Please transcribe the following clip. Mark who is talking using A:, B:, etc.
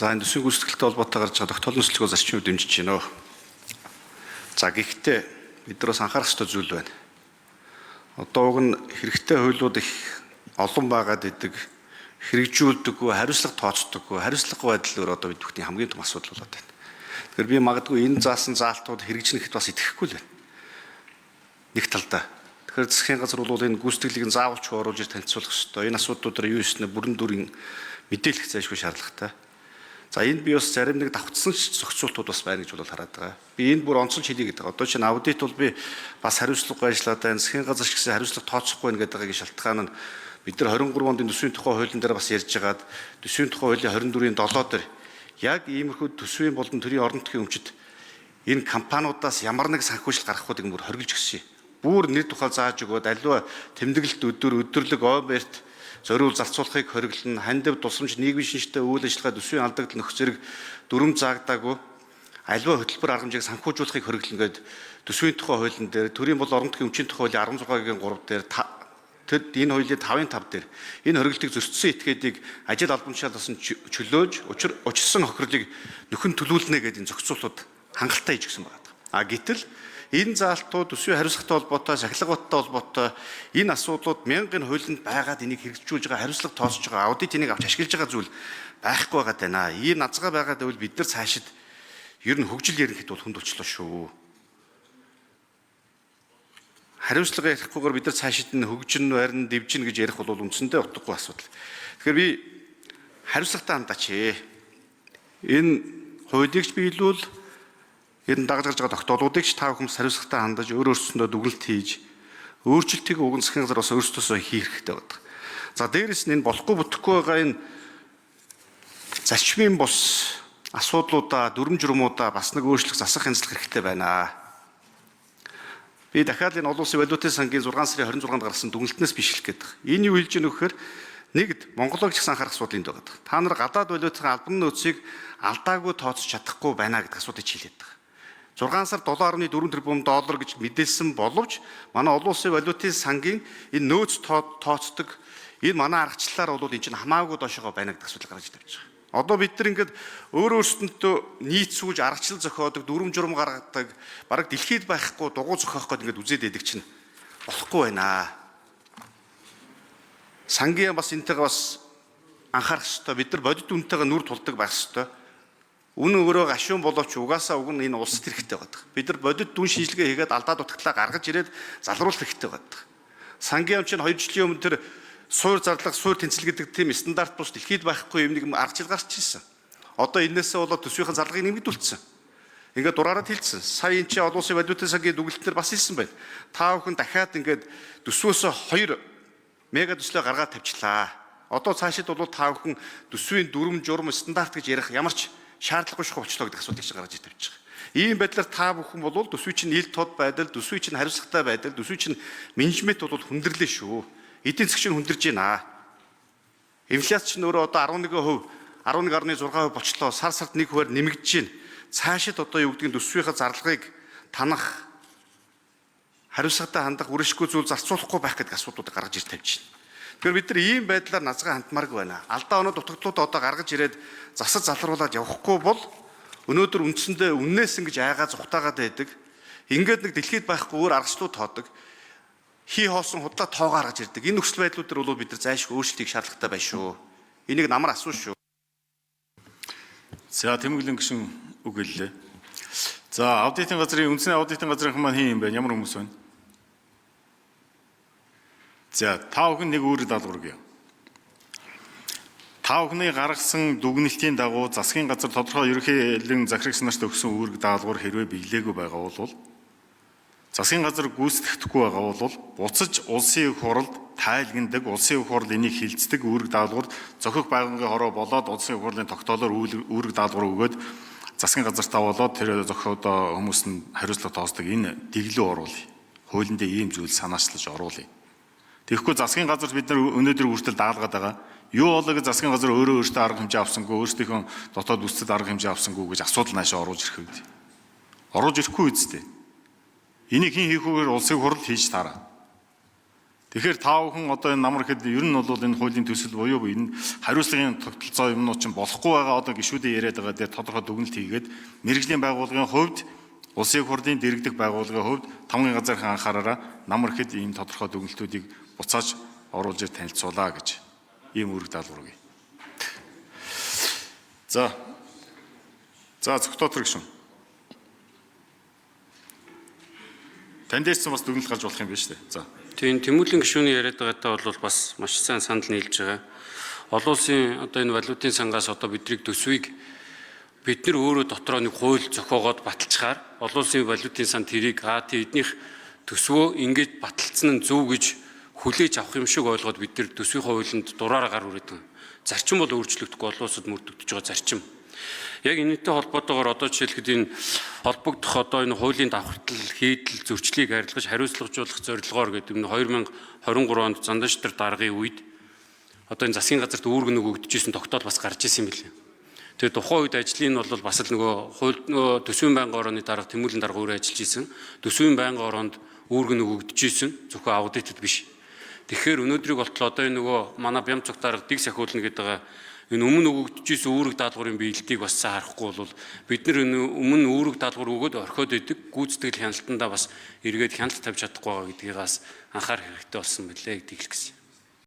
A: За, энэ төсвийн гүйцэтгэлтэй холбоотой гарч байгаа тогтоолын сэлгүү зарчмыг дэмжиж байна. За, гэхдээ бид нар бас анхаарах ёстой зүйл байна. Одоо уг нь хэрэгтэй хуулиуд их олон байгаад идэг, хэрэгжүүлдэггүй, хариуцлага тооцдоггүй, хариуцлагагүй байдал өөр одоо бид бүхний хамгийн том асуудал болоод байна. Тэгэхээр би магадгүй энэ заасан заалтууд хэрэгжинэхэд бас итгэхгүй л байна. Нэг талдаа. Тэгэхээр засгийн газар бол энэ гүйцэтгэлийг нь заавалч оруулж ир танилцуулах ёстой. Энэ асуудлуудаар юу ёснэ бүрэн дүрийн мэдээлэх зайлшгүй шаардлагатай. За, энд би бас зарим нэг давтсан зохицуултууд бас байна гэж бол хараад байгаа. Би энд бүр онцолж хэлье гэдэг. Одоо чинь аудит бол би бас хариуцлагагүй ажиллаад байна. Засгийн газар ч гэсэн хариуцлага тооцохгүй байна гэдэг байгаагийн шалтгаан нь бид нар 23 онд төсвийн тухай хуулийн дээр бас ярьж байгаад төсвийн тухай хуулийн 24-ийн 7 дээр яг иймэрхүү төсвийн болон төрийн орон нутгийн өмчт энэ компаниудаас ямар нэг санхүүжил гаргахуудыг бүр хоригдж гисэн. Бүр нэр тухай зааж өгөөд аливаа тэмдэглэлт өдөр өдөрлөг омерт зориул зарцуулахыг хориглоно, хандив тусламж нийгмийн шинжтэй үйл ажиллагаа төсвийн алдагдал нөх зэрэг дүрм заагдаагүй аливаа хөтөлбөр аргамжийг санхүүжүүлэхийг хориглоно гээд төсвийн тухай хуулийн дээр төрийн бол орон нутгийн өмчийн тухай хуулийн 16-гийн 3 дээр тэр энэ хуулийн 5-ын 5 дээр энэ хориглолтыг зөрчсөн этгээдийг ажил албан тушаалаас нь чөлөөж учирсан хохирлыг нөхөн төлүүлнэ гэдэг энэ зохицуултууд хангалттай хийж гисэн байна. А гэтэл энэ заалтууд төсвийн хариуцлагатай холбоотой, сахилга баттай холбоотой энэ асуудлууд мянган хуулинд байгаад энийг хэрэгжүүлж байгаа, хариуцлага тооцож байгаа, аудит энийг авч ашиглаж байгаа зүйл байхгүй байгаа даа. Ийм назгаа байгаад байвал бид нар цаашид ер нь хөгжил ярих хэд бол хүнд болчлоо шүү. Хариуцлага ярихгүйгээр бид нар цаашид нь хөгжин, барин, дэвжин гэж ярих бол үндсэндээ утгагүй асуудал. Тэгэхээр би хариуцлагатай хандаач. Энэ хуулийг ч биелүүл, энэ дагаж гарч байгаа тогтоолуудыг ч та бүхэн хариуцлагатай хандаж өөр өөрсөндөө дүгнэлт хийж өөрчлөлтийг уган засгийн газар бас өөрсдөөсөө хийх хэрэгтэй байдаг. За, дээрэс нь энэ болохгүй бүтэхгүй байгаа энэ зарчмын бус асуудлуудаа, дүрм журмуудаа бас нэг өөрчлөх, засах, янзлах хэрэгтэй байна. Би дахиад энэ олон улсын валютын сангийн 6 сарын 26-нд гаргасан дүгнэлтнээс бишлэх гээд байна. Энэ юу хэлж байгаа нөхөр нэгд Монголыг ч гэсэн анхаарах асуудал энд байгаа. Та нар гадаад валютын албан нөөцийг алдаагүй тооцож чадахгүй байна гэдэг асуудыг хэлээд байгаа. 6 сар 7.4 тэрбум доллар гэж мэдээлсэн боловч манай олон улсын валютын сангийн энэ нөөц тооцдог энэ манай аргачлалаар бол энэ чинь хамаагүй доошогоо байна гэдэг асуудал гаргаж тавьж байгаа. Одоо бид нар ингээд өөр өөрсдөндөө нийцүүлж аргачлал зохиодог, дүрм журм гаргадаг, бараг дэлхийд байхгүй дугуй зохиох гээд ингээд үзээд байдаг чинь болохгүй байна. Сангийн бас энтэйгээ бас анхаарах ёстой. Бид нар бодит үнэтэйгээ нүр тулдаг байх ёстой. Үнэн өөрөө гашуун боловч угаасаа уг нь энэ улсад хэрэгтэй байдаг. Бид нар бодит дүн шинжилгээ хийгээд алдаа дутагдлаа гаргаж ирээд залруулах хэрэгтэй байдаг. Сангийн юм чинь 2 жилийн өмнө тэр суур зарлага, суур тэнцэл гэдэг тийм стандарт бус дэлхийд байхгүй юм нэг аргачлал гарч ирсэн. Одоо энээсээ болоод төсвийнхэн зарлагыг нэмэгдүүлсэн. Ингээд дураараа хэлсэн. Сая энэ чинь олон улсын валютын сангийн дүгнэлтнэр бас хэлсэн байна. Та бүхэн дахиад ингээд төсвөөсөө 2 мега төслөө гаргаад тавьчлаа. Одоо цаашид бол та бүхэн төсвийн дүрм журм стандарт гэж ярих ямар ч шаардлагагүй шахуу болчлоо гэдэг асуудлыг чинь гаргаж тавьж байгаа. Ийм байдлаар та бүхэн бол төсвийн чинь ил тод байдал, төсвийн чинь хариуцлагатай байдал, төсвийн чинь менежмент бол хүндрэлээ шүү. Эдийн засаг чинь хүндэрж байна. Инфляц чинь өөрөө одоо 11%, 11.6% болчлоо. Сар сард 1%-аар нэмэгдэж байна. Цаашид одоо юу гэдгийг төсвийнхээ зарлагыг танах, хариуцлагатай хандах, үргэлжгүй зүйл зарцуулахгүй байх гэдэг асуудлуудыг гаргаж ир тавьж байна. Тэгэхээр бид нар ийм байдлаар назгаа хандмааргүй байна. Алдаа оноо дутагдлууд одоо гаргаж ирээд засаж залруулад явахгүй бол өнөөдөр үндсэндээ үннээс ингэж айгаа зүхтаагаад байдаг. Ингээд нэг дэлхийд байхгүй өөр аргачлууд тоодог. Хий хоосон худлаа тоо гаргаж ирдэг. Энэ нөхцөл байдлууд дээр бол бид нар зайлшгүй өөрчлөлтийг шаардлагатай байна шүү. Энийг намар асуу шүү.
B: За, Тэмэглэн гишүүн үг хэллээ. За, аудитын газрын үндэсний аудитын газрынхан маань хэн юм бэ? Ямар хүмүүс байна? За, та бүхэн нэг өөр даалгавар өгье. Та бүхний гаргасан дүгнэлтийн дагуу засгийн газар тодорхой ерөнхийлөн захирагч нарт өгсөн үүрэг даалгавар хэрвээ биелээгүй байгаа бол, засгийн газар гүйцэтгэхгүй байгаа бол буцаж улсын их хурлд тайлгнадаг, улсын их хурл энийг хилцдэг үүрэг даалгавар зохих байнгын хороо болоод улсын их хурлын тогтоолоор үүрэг даалгавар өгөөд засгийн газартаа болоод тэр зохиод хүмүүс нь хариуцлага тооцдог энэ дэглүү оруулъя. Хуулиндээ ийм зүйл санаачлаж оруулъя. Тэгэхгүй засгийн газар бид нар өнөөдөр хүртэл даалгаад байгаа. Юу болоо гэж засгийн газар өөрөө өөртөө арга хэмжээ авсангүй, өөрсдийнхөө дотоод үстэд арга хэмжээ авсангүй гэж асуудал наашаа оруулж ирэх үед. Оруулж ирэхгүй үсттэй. Энийг хэн хийх вэ гэхээр улсын хурал хийж таараа. Тэгэхээр та бүхэн одоо энэ намар ихэд ер нь бол энэ хуулийн төсөл буюу энэ хариуцлагын тогтолцоо юмнууд чинь болохгүй байгаа одоо гишүүдээ яриад байгаа дээр тодорхой дүгнэлт хийгээд мэргэжлийн байгууллагын хувьд улсын их хурлын дэргэдэх байгууллагын хувьд тамгын газрын анхаараараа намар ихэд ийм тодорхой дүгнэлтүүдийг буцааж оруулж ир танилцуулаа гэж ийм үүрэг даалгавар өгье. За. За Зөвхөн гишүүн. Тань дээрсэн бас дүгнэлт гарч болох юм байна шүү дээ. За.
C: Тийм, Тэмүүлэн гишүүний яриад байгаатай бол бас маш сайн санал нийлж байгаа. Олон улсын одоо энэ валютын сангаас одоо бидрийг төсвийг бид нар өөрөө дотроо нэг хууль зохиогоод баталчихаар олон улсын валютын сан тэрийг тий эднийх төсвөө ингэж баталсан нь зөв гэж хүлээж авах юм шиг ойлгоод бид нар төсвийн хуулинд дураараа гар хүрээд байгаа. Зарчим бол өөрчлөгдөхгүй, олон улсад мөрдөгдөж байгаа зарчим. Яг энэтэй холбоотойгоор одоо жишээлхэд энэ холбогдох одоо энэ хуулийн давхартал хийдэл зөрчлийг арилгаж хариуцлагажуулах зорилгоор гэдэг нь 2023 онд Занданшдар даргын үед одоо энэ засгийн газарт үүрэг нөгөгдөжсэн тогтоол бас гарч исэн юм билээ. Тэгээ тухайн үед ажлын нь бол бас л нөгөө хууль нөгөө төсвийн байнгын орооны дарга Тэмүүлэн дарга өөрөө ажиллаж исэн. Төсвийн байнгын ороонд үүрэг нөгөгдөжсэн, зөвхөн аудитод биш. Тэгэхээр өнөөдрийг болтол одоо энэ нөгөө манай Бямцуг дарга дэг сахиулна гэдэг байгаа энэ өмнө өгөгдөжсэн үүрэг даалгаврын биелэлтийг бас сайн харахгүй бол бид нар энэ өмнө үүрэг даалгавар өгөөд орхиод идэг гүйцэтгэл хяналтандаа бас эргээд хяналт тавьж чадахгүй байгаа гэдгийг бас анхаарах хэрэгтэй болсон мөлий гэдгийг хэлэх гэсэн.